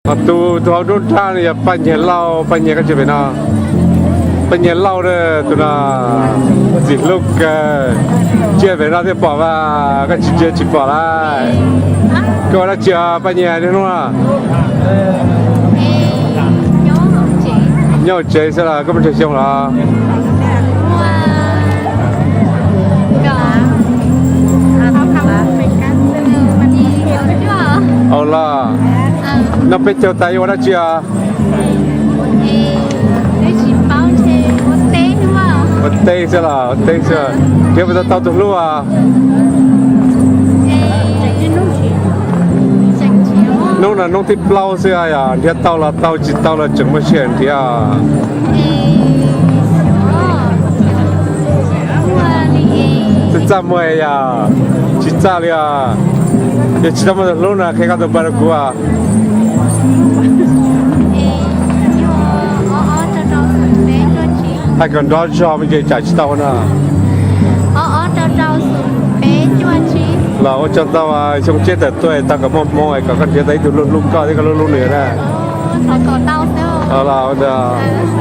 Tus, tus hauv nruab nrab no yog Paj Nyiag Lauj, Paj Nyiag koj tsiaj pem no. Paj Nyiag Lauj, tus no ntxim hlub kawg. Tsiaj pem no thiaj pom mas, koj tsis tsiaj tsis pom lauj. Koj ua dab tsi os Paj Nyiag niaj hnub no? Nyob hauv tsev xwb los koj muaj tsawg xyoo los? Ua los, noj peb caug tas yuav ua dab tsi os? Ua teb xwb los, ua teb xwb. Thiab puas tau tau tus hlub os? Hnub no hnub thib plaub xwb yom, nrhiav tau los tau, tsis tau los tseem muaj sij hawm nrhiav. Txaj txaj muag yom, tsis txaj li os. Yog tsis tau muaj tus hlub no qhia koj tus npawb rau kuv os. Hais kom nrov zog me ntsis tsam tsis tau no. Los ua tsaug ntau, xyoo tshiab tawm tuaj tau kom muaj hmoo kom koj nrhiav tau ib tug hlub hlub koj thiab koj hlub hlub nws na. Los ua ntawd.